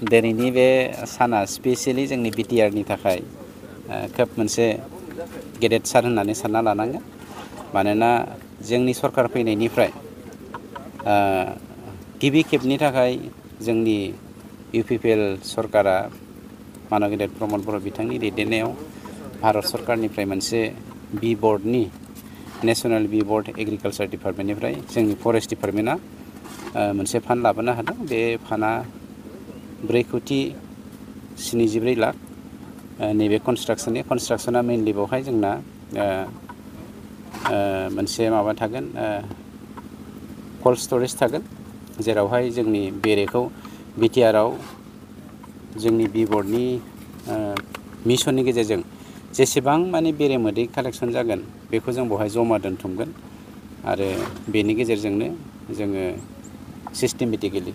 दिनैनि बे साना स्पेसियेलि जोंनि बिटिआरनि थाखाय खोब मोनसे गेदेर सान होननानै सानना लानांगोन मानोना जोंनि सरकार फैनायनिफ्राय गिबि खेबनि थाखाय जोंनि इउपिपिएल सरकारा मानव गेदेर प्रमद बर' बिथांनि दैदेननायाव भारत सरकारनिफ्राय मोनसे बि बर्डनि नेशनेल बि बर्ड एग्रिकालचार डिपार्टमेन्टनिफ्राय जोंनि फरेस्ट डिपार्टमेन्टआ मोनसे फान्ड लाबोनो हादों। बे फान्डआ 4,73 लाख नैबे कनस्ट्राक्सना मेनलि बेवहाय जोंना मोनसे माबा थागोन कल्ड स्टरेज थागोन जेरावहाय जोंनि बेरेखौ बिटिआरआव जोंनि बि बर्डनि मिशननि गेजेरजों जेसेबां माने बेरे मोदै कालेक्सन जागोन बेखौ जों बेवहाय जमा दोनथुमगोन आरो बेनि गेजेरजोंनो जोङो सिस्टेमेटिकेलि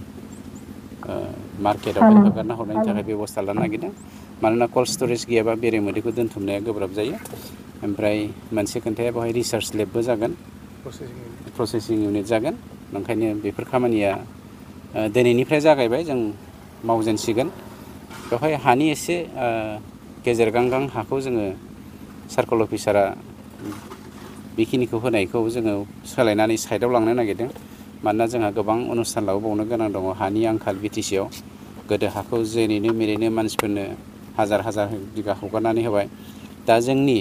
मार्केटआवहाय हगारना हरनायनि थाखाय बेबस्था लानो नागिरदों मानोना कल्ड स्टरेज गैयाबा बेरे मोदैखौ दोनथुमनाया गोब्राब जायो। ओमफ्राय मोनसे खोन्थाया बेवहाय रिसार्च लेबबो जागोन प्रसेसिं इउनिट जागोन ओंखायनो बेफोर खामानिया दिनैनिफ्राय जागायबाय जों मावजेनसिगोन। बेवहाय हानि एसे गेजेर गांगां हाखौ जोङो सार्कल अफिसारा बेखिनिखौ होनायखौ जोङो सोलायनानै साइडआव लांनो नागिरदों मानोना जोंहा गोबां अनुस्थान लाबोबावनो गोनां दङ हानि आंखाल बिटिसिआव गोदो हाखौ जेरैनो मेरैनो मानसिफोरनो हाजार बिगा हगारनानै होबाय दा जोंनि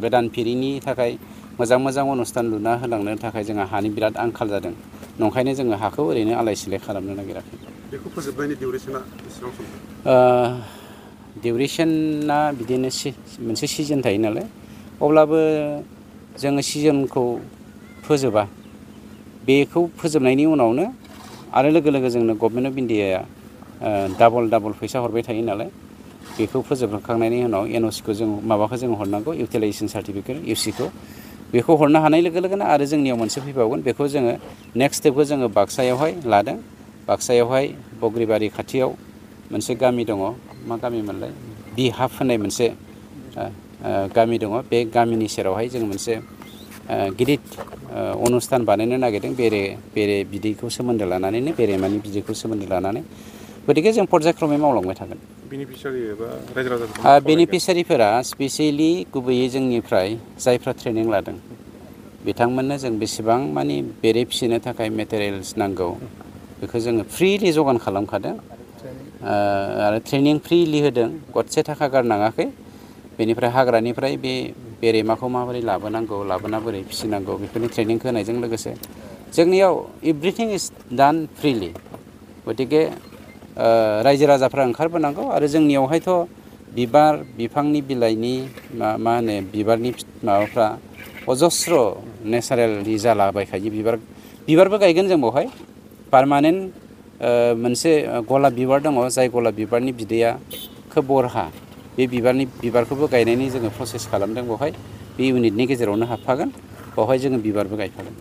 गोदान फिरिनि थाखाय मोजां अनुस्थान लुना होलांनो थाखाय जोंहा हानि बिराद आंखाल जादों नंखायनो जोङो हाखौ ओरैनो आलाय सिलाय खालामनो नागिराखै। बेखौ फोजोबनायनि डिउरेसना बेसेबां सम? डिउरेसना बिदिनो मोनसे सिजन थायो नालाय अब्लाबो जोङो सिजनखौ फोजोबा बेखौ फोजोबनायनि उनावनो आरो लोगो जोंनो गभर्नमेन्ट अफ इन्डियाया डाबल फैसा हरबाय थायो नालाय बेखौ फोजोबखांनायनि उनाव एनअसिखौ जों माबाखौ जों हरनांगौ इउटिलाइजेसन सार्टिफिकेट इउसिखौ बेखौ हरनो हानाय लोगो लोगोनो आरो जोंनियाव मोनसे फैबावगोन बेखौ जोङो नेक्स्ट स्टेपखौ जोङो बाक्सायावहाय लादों। बाक्सायावहाय बग्रिबारि खाथियाव मोनसे गामि दङ मा गामिमोनलाय बिहाब होननाय मोनसे गामि दङ बे गामिनि सेरावहाय जों मोनसे गिदिर अनुस्थान बानायनो नागिरदों बेरे बिदैखौ सोमोन्दो लानानैनो बेरेमानि बिदैखौ सोमोन्दो लानानै गतिके जों पर्यायक्रमै मावलांबाय थागोन। बेनिफिसियारि एबा रायजो राजाफोरा बेनिफिसियारिफोरा स्पेसियेलि गुबैयै जोंनिफ्राय जायफ्रा ट्रेनिं लादों बिथांमोननो जों बेसेबां मानि बेरे फिसिनो थाखाय मेटेरियेल्स नांगौ बेखौ जोङो फ्रिलि जगान खालामखादों आरो ट्रेनिं फ्रिलि होदों गदसे थाखा गारनाङाखै। बेनिफ्राय हाग्रानिफ्राय बे बेरेमाखौ माबोरै लाबोनांगौ लाबोना बोरै फिसिनांगौ बेफोरनि ट्रेनिंखौ होनायजों लोगोसे जोंनियाव एभ्रिथिं इज डान फ्रिलि गतिके रायजो राजाफ्रा ओंखारबोनांगौ आरो जोंनियावहायथ' बिबार बिफांनि बिलाइनि मा होनो बिबारनि माबाफ्रा अजस्र नेचारेलि जालाबायखायो बिबारबो गायगोन जों बेवहाय पारमानेन्ट मोनसे गलाब बिबार दङ जाय गलाब बिबारनि बिदैया खोब बरहा बे बिबारखौबो गायनायनि जोङो प्रसेस खालामदों बेवहाय बे इउनिटनि गेजेरावनो हाबफागोन बेवहाय जोङो बिबारबो गायफागोन।